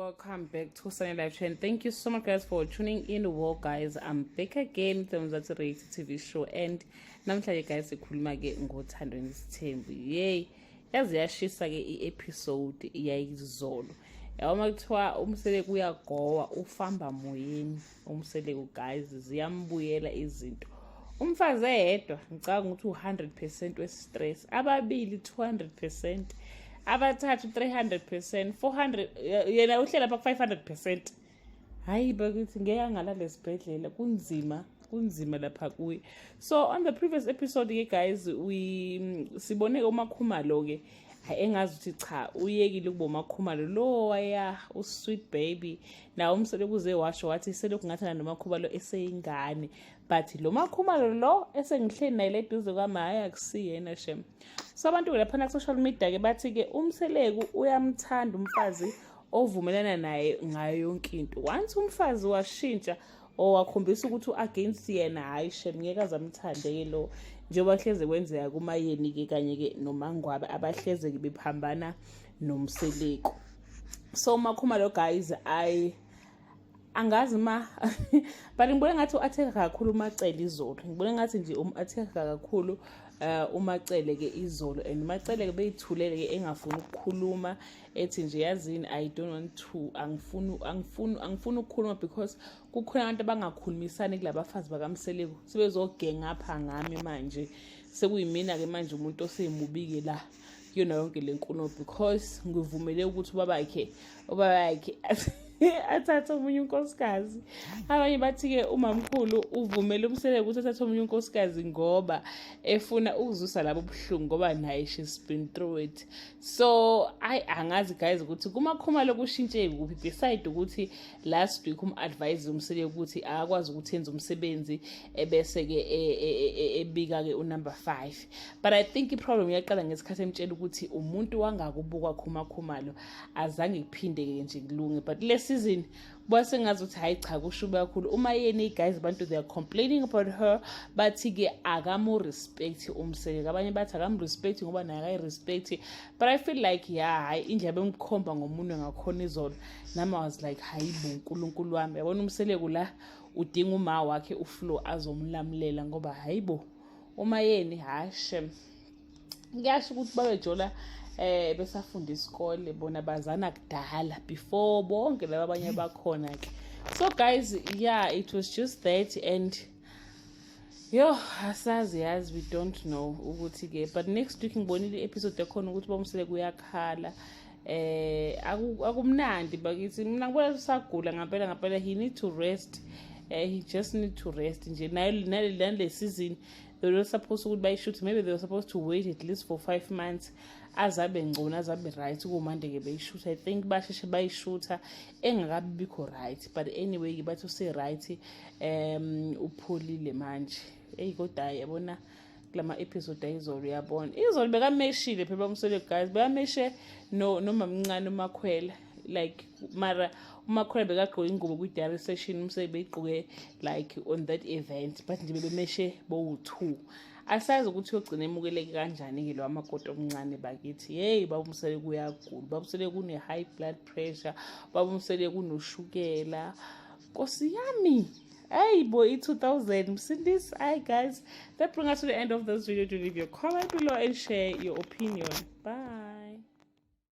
Welcome back to Sunny Live Trend. Thank you so much, guys, for tuning in. Well, guys, I'm back again with the Mzansi Reality TV show, and namhlanje, guys, sikhuluma ke ngoThando Nesithembu. Yay, yaze yashisa ke i-episode yayizolo. Yabo, uma kuthiwa uMseleku uyagowa, ufamba moyeni uMseleku, guys, ziyambuyela izinto. Umfazi eyedwa, ngicabanga ukuthi u-100% we-stress, ababili 200%, abathathu 300%, 400, yena uhlela lapha ku-500%. Hayi bakithi, ngeke angalala esibhedlela, kunzima, kunzima lapha kuye. So on the previous episode ke, guys, we sibone uMakhumalo ke, hayi, engazi ukuthi cha, uyekile ukuba uMakhumalo lo waya usweet baby. Nawo uMseleku uze washo wathi selokhu ngathana noMakhumalo eseyingane, but lo Makhumalo lo esengihleli naye leduze kwami, hhayi, akusiyena shem. So abantu-ke laphana ku-social media-ke bathi-ke uMseleku uyamthanda umfazi ovumelana naye ngayo yonke into. Once umfazi washintsha or wakhombisa ukuthi u-against yena, hhayi shem, ngeke aze amthande-ke lo, njengoba hleze kwenzeka kuMaYeni-ke kanye-ke noMaNgwabe, abahleze-ke bephambana noMseleku. So uMakhumalo, guys, I angazi ma, but ngibone ngathi u-attack kakhulu uMaCele izolo. Ngibone ngathi nje um-attack kakhulu uMaCele ke izolo, and uMaCele ke beyithulele ke, engafuni ukukhuluma, ethi nje, "Yazini, I don't want to, angifuni, angifuni, angifuni ukukhuluma," because kukhona abantu abangakhulumisani kulabafazi bakaMseleku, sebezogenga apha ngami manje, sekuyimina ke manje umuntu osemubi-ke la kuyona yonke le nkulumo, because ngivumele ukuthi ubabakhe athathe omunye unkosikazi. Abanye bathi-ke umamkhulu uvumele uMseleku ukuthi athathe omunye unkosikazi ngoba efuna ukuzwisa labo buhlungu, ngoba naye she's been through it. So ayi, angazi, guys, ukuthi kuMakhumalo kushintshe kuphi, beside ukuthi last week um-advise uMseleku ukuthi akakwazi ukuthi enze umsebenzi ebese-ke ebika-ke unumber 5. But I think i-problem iyaqala ngesikhathi emtshela ukuthi umuntu wangakubuka khumakhumalo, azange kuphinde-ke nje kulunge. But le season kuba sengazi ukuthi hhayi cha, kushube kakhulu. Uma yena, guys, abantu, they are complaining about her, bathi-ke akamu-respect uMseleku. Abanye bathi akamu-respect ngoba naye akayi-respect, but I feel like, ya, hhayi, indlela bemkhomba ngomunwe ngakhona izolo, nami I was like, "Hayi bo, Nkulunkulu wami." Yabona, uMseleku la udinga uma wakhe uFlo azomlamulela, ngoba hayi bo, uma yeni, hashe, kuyasho ukuthi babejola besafunda isikole bona, bazana kudala before bonke laba abanye bakhona ke. So guys, yeah, it was just that, and yo, asazi, yazi, we don't know ukuthi ke, but next week ngibonile i-episode yakhona ukuthi boMseleku uyakhala. Akumnandi bakithi. Mina ngibona usagula ngampela ngampela. He need to rest, he just need to rest nje. Nayo nale season they were supposed ukuthi bayishoot, maybe they were supposed to wait at least for 5 months azabe ngcono, azabe right, kumande-ke beyishutha. I think basheshe bayishutha engakabi bikho right, but anyway bathi use-right, upholile manje. Eyi, kodwa yabona kulama episode ayizolo, uyabona izolo bekameshile phela bamsele, guys, bekameshe no nomamncane uMakhwela, like, mara uMakhwela bekagqoke ingubo kwi-diary session, umse beyigqoke like on that event, but nje bebemeshe bowu-two. Asazi ukuthi uyogcina emukeleke kanjani-ke lo amakoti omncane bakithi. Yeyi, baba uMseleku uyagula, baba uMseleku kune-high blood pressure, baba uMseleku kunoshukela, nkosi yami. Hey boy, i-2000 msindisi. Hi guys, that brings us to the end of this video. Do leave your comment below and share your opinion. Bye.